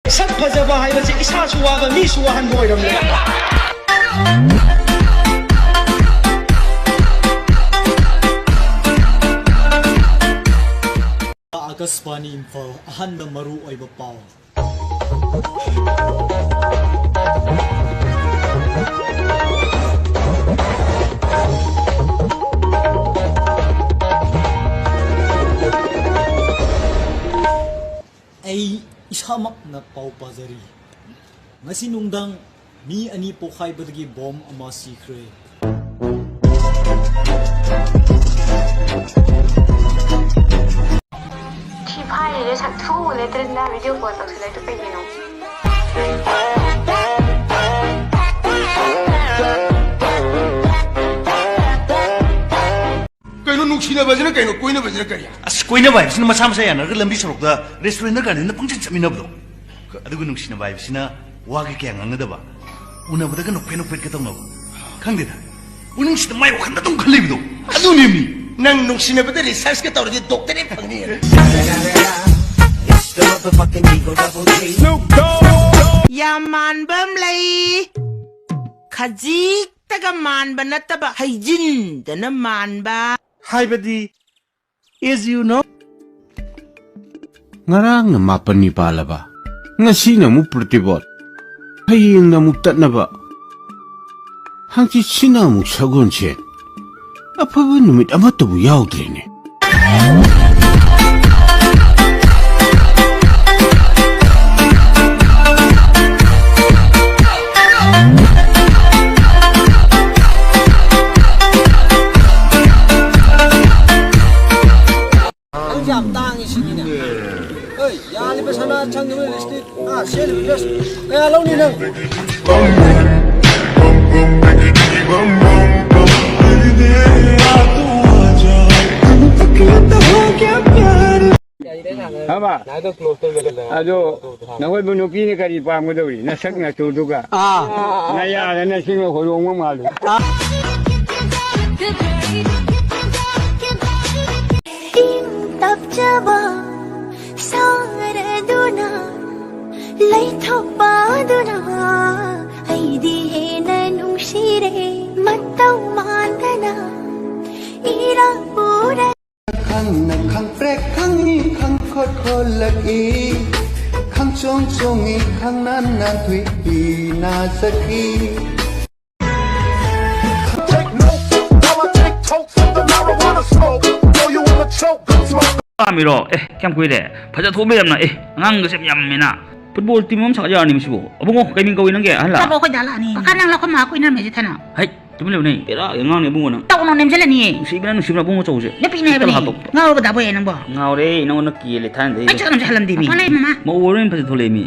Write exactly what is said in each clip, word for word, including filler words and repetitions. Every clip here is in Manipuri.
ꯁꯛ ꯐꯖꯕ ꯍꯥꯏꯕꯁꯤ ꯏꯁꯥꯁꯨ ꯋꯥꯕ, ꯃꯤꯁꯨ ꯋꯥꯍꯟꯕ ꯑꯣꯏꯔꯝꯂꯦ꯫ ꯑꯥꯀꯥꯁꯕꯥꯅꯤ ꯏꯝꯐꯥꯜ, ꯑꯍꯥꯟꯕ ꯃꯔꯨ ꯑꯣꯏꯕ ꯄꯥꯎ꯫ ꯑꯩ ꯏꯁꯥꯃꯛꯅ ꯄꯥꯎ ꯄꯥꯖꯔꯤ꯫ ꯉꯁꯤ ꯅꯨꯡꯗꯥꯡ ꯃꯤ ꯑꯅꯤ ꯄꯣꯈꯥꯏꯕꯗꯒꯤ ꯕꯣꯝ ꯑꯃ ꯁꯤꯈ꯭ꯔꯦ꯫ ꯊꯤ ꯐꯥꯏꯔꯤꯔꯦ, ꯁꯛ ꯊꯨ ꯎꯅꯗ꯭ꯔꯦꯗꯅ video call ꯇꯧꯁꯤꯜꯂꯛꯏꯗꯣ ꯀꯩꯒꯤꯅꯣ? ꯀꯩꯅꯣ ꯅꯨꯡꯁꯤꯅꯕꯁꯤꯅ ꯀꯩꯅꯣ, ꯀꯣꯏꯅꯕꯁꯤꯅ ꯀꯔꯤ? ꯑꯁ, ꯀꯣꯏꯅꯕ ꯍꯥꯏꯕꯁꯤꯅ ꯃꯁꯥ ꯃꯁꯥ ꯌꯥꯅꯔꯒ ꯂꯝꯕꯤ ꯁꯣꯔꯣꯛꯇ restaurant garden ꯗ ꯄꯪꯆꯠ ꯆꯠꯃꯤꯟꯅꯕꯗꯣ꯫ ꯑꯗꯨꯒ ꯅꯨꯡꯁꯤꯅꯕ ꯍꯥꯏꯕꯁꯤꯅ ꯋꯥꯒ ꯀꯌꯥ ꯉꯥꯡꯅꯗꯕ, ꯎꯅꯕꯗꯒ ꯅꯣꯛꯐꯦꯠ ꯅꯣꯛꯐꯦꯠꯀ ꯇꯧꯅꯕ꯫ ꯈꯪꯗꯦꯗ, ꯄꯨꯛꯅꯤꯡꯁꯤꯗ ꯃꯥꯏ ꯋꯥꯈꯜꯗ ꯑꯗꯨꯝ ꯈꯜꯂꯤꯕꯗꯣ꯫ ꯑꯗꯨꯅꯦꯃꯤ꯫ ꯅꯪ ꯅꯨꯡꯁꯤꯅꯕꯗ research ꯀ ꯇꯧꯔꯗꯤ doctorate ꯐꯪꯅꯤ꯫ ꯌꯥꯝ ꯃꯥꯟꯕ ꯑꯃ ꯂꯩ, ꯈꯖꯤꯛꯇꯒ ꯃꯥꯟꯕ ꯅꯠꯇꯕ, ꯍꯩꯖꯤꯟꯗꯅ ꯃꯥꯟꯕ꯫ ꯍꯥꯏꯕꯗꯤ, as you know, ꯉꯔꯥꯡꯅ ꯃꯥꯄꯟꯅꯤ ꯄꯥꯜꯂꯕ, ꯉꯁꯤꯅ ꯑꯃꯨꯛ ꯄ꯭ꯔꯇꯤꯕꯣꯠ, ꯍꯌꯦꯡꯅ ꯑꯃꯨꯛ ꯇꯠꯅꯕ, ꯍꯪꯆꯤꯠꯁꯤꯅ ꯑꯃꯨꯛ ꯁꯒꯣꯜꯁꯦꯟ꯫ ꯑꯐꯕ ꯅꯨꯃꯤꯠ ꯑꯃꯠꯇꯕꯨ ꯌꯥꯎꯗ꯭ꯔꯦꯅꯦ꯫ ꯅꯪꯁꯦ ꯌꯥꯝ ꯇꯥꯡꯉꯤ ꯁꯤꯅꯤꯅꯦ꯫ ꯑꯩ, ꯌꯥꯜꯂꯤꯕ ꯁꯅꯥ, ꯁꯪꯉꯤꯕ lipstick, ꯑꯥ, ꯁꯦꯠꯂꯤꯕ dress, ꯀꯌꯥ ꯂꯧꯅꯤ ꯅꯪ? ꯍꯥꯏꯕ? ꯑꯗꯣ ꯅꯈꯣꯏꯕꯨ ꯅꯨꯄꯤꯅ ꯀꯔꯤ ꯄꯥꯝꯒꯗꯧꯔꯤ? ꯅꯁꯛ ꯅꯇꯨꯗꯨꯒ? ꯑꯥ꯫ ꯅꯌꯥꯗ ꯅꯁꯤꯡꯅ ꯍꯣꯔꯣꯡꯕ ꯃꯥꯜꯂꯤ꯫ ꯏꯪ ꯇꯞꯆꯕ ꯁꯥꯔꯗꯨꯅ ꯂꯩꯊꯣꯛꯄꯗꯨꯅ ꯑꯩꯗꯤ ꯍꯦꯟꯅ ꯅꯨꯡꯁꯤꯔꯦ꯫ ꯃꯇꯧ ꯃꯥꯟꯗꯅ ꯏꯔꯥꯡ ꯄꯨꯔ ꯈꯪꯅ ꯈꯪꯄ꯭ꯔꯦꯛ ꯈꯪꯉꯤ ꯈꯪꯈꯣꯠ ꯈꯣꯠꯂꯛꯏ꯫ ꯈꯪꯆꯣꯡ ꯆꯣꯡꯉꯤ ꯈꯪꯅꯥꯟ ꯅꯥꯟꯊꯨꯏ ꯄꯤꯅ ꯆꯠꯈꯤ꯫ Take note, while I take toke from the marijuana smoke. Know you wanna choke, gun smoke. ꯄꯥꯝꯃꯤꯔꯣ? ꯑꯦ, ꯀꯌꯥꯝ ꯀꯨꯏꯔꯦ? ꯐꯖ ꯊꯣꯛꯑꯝꯃꯦ ꯌꯥꯝꯅ꯫ ꯑꯦ, ꯑꯉꯥꯡꯒꯁꯦ ꯌꯥꯝ ꯌꯥꯝꯃꯤꯅ꯫ ꯐꯨꯠꯕꯣꯜ ꯇꯤꯝ ꯑꯃ ꯁꯥꯒꯠ ꯌꯥꯔꯅꯤ ꯃꯁꯤꯕꯨ꯫ ꯑꯕꯨꯡꯉꯣ, ꯀꯩ ꯃꯤꯡ ꯀꯧꯏ ꯅꯪꯒꯤ? ꯑꯍꯜꯂ? ꯆꯠꯂꯣ, ꯑꯩꯈꯣꯏ ꯗꯥ ꯂꯥꯛꯑꯅꯤ꯫ ꯀꯀꯥ, ꯅꯪ ꯂꯥꯛꯈꯣꯏ ꯃꯥ ꯀꯣꯏꯅꯔꯝꯃꯤꯁꯦ ꯊꯥꯏꯅ꯫ ꯍꯩ, ꯇꯨꯃꯤꯟ ꯂꯩꯌꯨꯅꯦ꯫ ꯕꯦꯔꯥꯒꯤ ꯑꯉꯥꯡꯅꯦ ꯏꯕꯨꯡꯉꯣ ꯅꯪ꯫ ꯇꯧꯅꯣ, ꯅꯦꯝꯖꯜꯂꯅꯤꯌꯦ꯫ ꯅꯨꯡꯁꯤꯕꯅ ꯅꯨꯡꯁꯤꯕꯅ ꯏꯕꯨꯡꯉꯣ ꯆꯧꯁꯦ꯫ ꯅꯨꯄꯤꯅꯦ ꯍꯥꯏꯕꯅꯤ꯫ ꯍꯦꯛꯇ ꯍꯥꯠꯇꯣꯛꯄ꯫ ꯉꯥꯎꯔꯕ ꯗꯥꯕꯣꯏ ꯅꯪꯕꯣ? ꯉꯥꯎꯔꯦ, ꯅꯪꯉꯣꯟꯗ ꯀꯤꯌꯦ ꯂꯩꯊꯥꯏꯅꯗ ꯑꯩ ꯑꯩ꯫ ꯆꯠꯂꯝꯁꯦ ꯍꯜꯂꯝꯗꯦ ꯃꯤ꯫ ꯃꯄꯥ ꯂꯩ ꯃꯃꯥ꯫ ꯃꯧ ꯑꯣꯏꯔꯣꯏꯅ ꯐꯖ ꯊꯣꯛꯂꯛꯑꯦ ꯃꯤ꯫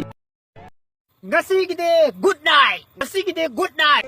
ꯉꯁꯤꯒꯤꯗꯤ good night꯫ ꯉꯁꯤꯒꯤꯗꯤ good night꯫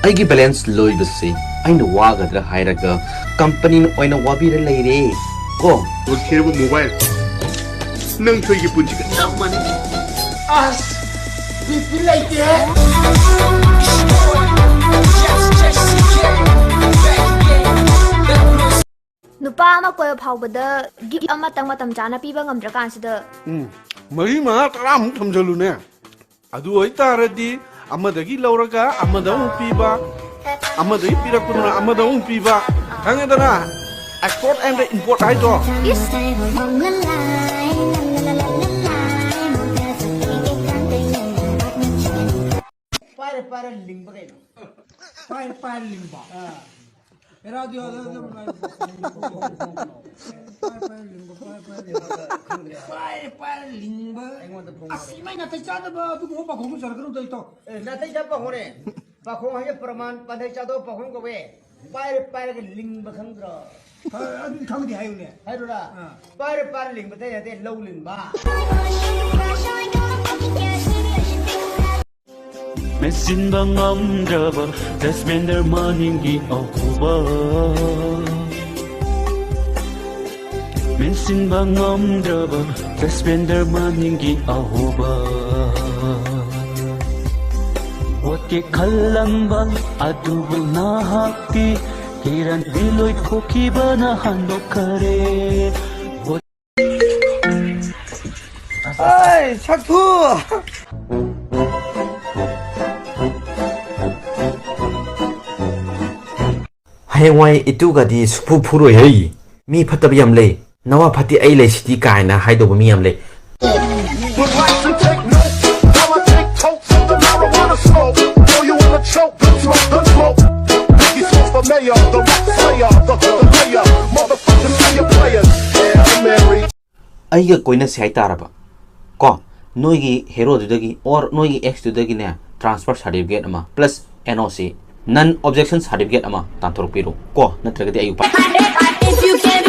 ꯑꯩꯒꯤ balance ꯂꯣꯏꯕꯁꯦ ꯑꯩꯅ ꯋꯥꯒꯗ꯭ꯔꯥ ꯍꯥꯏꯔꯒ companyꯅ ꯑꯣꯏꯅ ꯋꯥꯕꯤꯔ ꯂꯩꯔꯦ ꯀꯣ꯫ ꯂꯣꯏꯈꯤꯔꯕ mobile꯫ ꯅꯪꯁꯨ ꯑꯩꯒꯤ ꯄꯨꯟꯁꯤꯒ ꯆꯞ ꯃꯥꯟꯅꯩ꯫ ꯑꯁ, ꯕꯤꯠꯇꯤ ꯂꯩꯇꯦꯍꯦ꯫ ꯅꯨꯄꯥ ꯑꯃ ꯀꯣꯏꯕ ꯐꯥꯎꯕꯗ gift ꯑꯃꯇꯪ ꯃꯇꯝ ꯆꯥꯅ ꯄꯤꯕ ꯉꯝꯗ꯭ꯔꯀꯥꯟꯁꯤꯗ꯫ ꯎꯝ, ꯃꯔꯤ, ꯃꯉꯥ, ꯇꯔꯥꯃꯨꯛ ꯊꯝꯖꯜꯂꯨꯅꯦ꯫ ꯑꯗꯨ ꯑꯣꯏꯇꯥꯔꯗꯤ ꯑꯃꯗꯒꯤ ꯂꯧꯔꯒ ꯑꯃꯗ ꯑꯃꯨꯛ ꯄꯤꯕ, ꯑꯃꯗꯒꯤ ꯄꯤꯔꯛꯄꯗꯨꯅ ꯑꯃꯗ ꯑꯃꯨꯛ ꯄꯤꯕ, ꯈꯪꯉꯦꯗꯅ? Export and import ꯍꯥꯏꯗꯣ꯫ ꯏꯁ! ꯄꯥꯏꯔ ꯄꯥꯏꯔ ꯂꯤꯡꯕ ꯀꯩꯅꯣ? ꯄꯥꯏꯔ ꯄꯥꯏꯔ ꯂꯤꯡꯕ꯫ ꯑꯥ꯫ ꯑꯦ, ꯔꯥꯗꯤꯑꯣꯗ ꯑꯗꯨꯝ ꯄꯥꯏꯔ ꯄꯥꯏꯔ ꯂꯤꯡꯕ, ꯄꯥꯏꯔ ꯄꯥꯏꯔ ꯂꯤꯡꯕ꯫ ꯄꯥꯏꯔ ꯄꯥꯏꯔ ꯂꯤꯡꯕ꯫ ꯑꯩꯉꯣꯟꯗ ꯐꯣꯡ ꯑꯁ, ꯇꯧꯔꯛꯑꯣ꯫ ꯏꯃꯥꯏ, ꯅꯥꯇꯩ ꯆꯥꯗꯕ ꯑꯗꯨꯒꯨꯝꯕ ꯄꯥꯈꯣꯡ ꯁꯥꯔꯛꯀꯅꯨꯗ, ꯏꯇꯥꯎ꯫ ꯑꯦ, ꯅꯥꯇꯩ ꯆꯥꯕ ꯄꯥꯈꯣꯡꯅꯦ꯫ ꯄꯥꯈꯣꯡ ꯍꯥꯏꯁꯦ ꯄ꯭ꯔꯃꯥꯟ, ꯄꯥꯟꯊꯩ ꯆꯥꯗꯕ ꯄꯥꯈꯣꯡ ꯀꯧꯋꯦ꯫ ꯄꯥꯏꯔ ꯄꯥꯏꯔꯒ ꯂꯤꯡꯕ ꯈꯪꯗ꯭ꯔꯣ? ꯑ-, ꯑꯗꯨꯗꯤ ꯈꯪꯗꯦ, ꯍꯥꯏꯌꯨꯅꯦ꯫ ꯍꯥꯏꯔꯨꯔꯥ? ꯑꯥ꯫ ꯄꯥꯏꯔ ꯄꯥꯏꯔ ꯂꯤꯡꯕ ꯑꯇꯩ ꯅꯠꯇꯦ, ꯂꯧ ꯂꯤꯡꯕ꯫ ꯃꯦꯟꯁꯤꯟꯕ ꯉꯝꯗ꯭ꯔꯕ ꯇꯁꯃꯦꯟꯗꯔ ꯃꯅꯤꯡꯒꯤ ꯑꯍꯣꯕ, ꯃꯦꯟꯁꯤꯟꯕ ꯉꯝꯗ꯭ꯔꯕ ꯇꯁꯃꯦꯟꯗꯔ ꯃꯅꯤꯡꯒꯤ ꯑꯍꯣꯕ꯫ ꯚꯣꯠꯀꯤ ꯈꯜꯂꯝꯕ ꯑꯗꯨꯕꯨ ꯅꯍꯥꯛꯇꯤ ꯀꯤꯔꯟꯕꯤ ꯂꯣꯏꯊꯣꯛꯈꯤꯕꯅ ꯍꯟꯗꯣꯛꯈꯔꯦ꯫ ꯚꯣꯠ ꯑꯩ ꯁꯛꯊꯨ! ꯍꯌꯦꯡꯋꯥꯏ ꯏꯇꯨꯒꯗꯤ ꯁꯨꯛꯐꯨ ꯐꯨꯔꯣꯏ ꯍꯩ꯫ ꯃꯤ ꯐꯠꯇꯕ ꯌꯥꯝ ꯂꯩ꯫ "ꯅꯋꯥ ꯐꯠꯇꯦ, ꯑꯩ ꯂꯩꯁꯤꯗꯤ" ꯀꯥꯏꯅ ꯍꯥꯏꯗꯧꯕ ꯃꯤ ꯌꯥꯝ ꯂꯩ꯫ Would like to take notes while I take totes of the marijuana smoke. Throw you in the choke, gun smoke, gun smoke. Biggie smoke for mayor, the rap slayer, the hood layer, motherfucking player players. Hail Mary. ꯑꯩꯒ ꯀꯣꯏꯅꯁꯦ ꯍꯥꯏꯇꯥꯔꯕ ꯀꯣ, ꯅꯣꯏꯒꯤ ꯍꯦꯔꯣꯗꯨꯗꯒꯤ ꯑꯣꯔ ꯅꯣꯏꯒꯤ ꯑꯦꯛꯁꯇꯨꯗꯒꯤꯅꯦ ꯇ꯭ꯔꯥꯟꯁꯐꯔ ꯁꯥꯔꯇꯤꯐꯤꯀꯦꯠ ꯑꯃ ꯄ꯭ꯂꯁ ꯑꯦꯟ ꯑꯣ ꯁꯤ, ꯅꯟ ꯑꯣꯕꯖꯦꯛꯁꯟ ꯁꯥꯔꯇꯤꯐꯤꯀꯦꯠ ꯑꯃ ꯇꯥꯟꯊꯣꯔꯛꯄꯤꯔꯣ ꯀꯣ, ꯅꯠꯇ꯭ꯔꯒꯗꯤ ꯑꯩ ꯎꯄꯥꯏ If you can